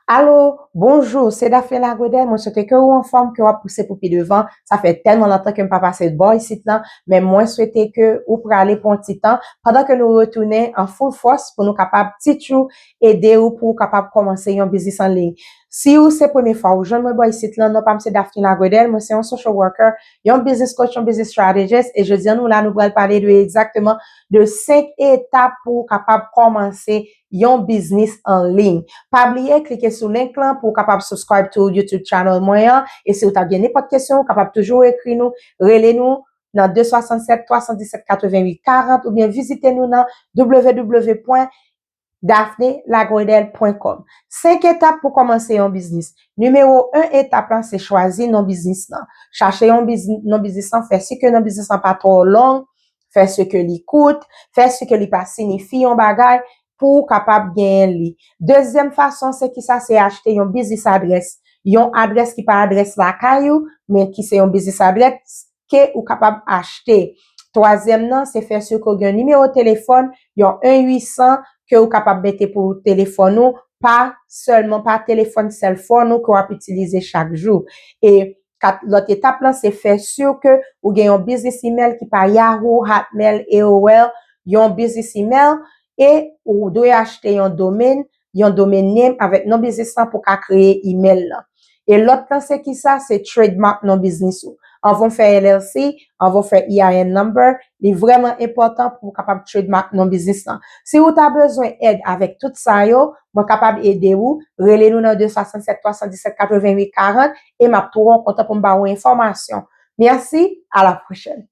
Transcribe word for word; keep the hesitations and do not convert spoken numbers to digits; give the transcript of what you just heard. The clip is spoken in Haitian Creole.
Alo, bonjou, se Daphné Lagredel. Mwen swete ke ou anfòm, ke w ap pouse pou pi devan. Sa fè tèlman lontan ke m pa pase bò isit lan, men mwen swete ke ou prale pran ti tan pandan ke nou retounen an full force pou nou kapab teach ou, ede ou pou ou kapab kòmanse yon biznis an liy. Si ou se premye fwa ou jwenn mwen bò isit lan, non pa m se Daphné Lagredel, mwen se yon social worker, yon business coach, yon business strategist, e jodi an nou la nou pral pale de egzakteman de senk etap pou ou kapab kòmanse yon biznis an liy. Pa bliye klike sou link lan pou w kapab subscribe to YouTube channel mwen an. E si w ta gen nenpòt kesyon, ou kapab toujou ekri nou, rele nou nan de swasannsèt twa san disèt katrevenwit karant oubyen vizite nou nan w w w pwen daphne lagredel pwen kòm. Senk etap pou kòmanse yon biznis. Nimewo en etap lan se chwazi non biznis lan. Chache yon biznis, non biznis lan, fè si ke non biznis lan pa twò long, fè si ke li kout, fè si ke li pa sinifi yon bagay pou w kapab genyen li. Dezyèm fason se kisa? Se achte yon biznis adrès. Yon adrès ki pa adrès lakay ou, men ki se yon biznis adrès ke ou kapab achte. Twazyèm nan, se fè si ke w gen nimewo telefòn, yon en uit san ke ou kapab mete pou telefòn ou, pa sèlman pa telefòn sèlfòn ou ke w ap itilize chak jou. E kat, lòt etap lan, se fè si ke ou gen yon biznis email ki pa Yahoo, Hotmail, A O L, yon biznis email, e ou dwe achte yon domèn, yon domain name avèk non biznis lan pou ka kreye email lan. E lòt lan se kisa? Se trademark non biznis ou. Anvan w fè L L C, anvan w fè E I N number, li vrèman enpòtan pou w kapab trademark non biznis lan. Si ou ta bezwen èd avèk tout sa yo, mwen kapab ede ou, rele nou nan de swasannsèt twa san disèt katrevenwit karant, e m ap twò kontan pou m ba ou enfòmasyon. Mèsi, à la prochaine.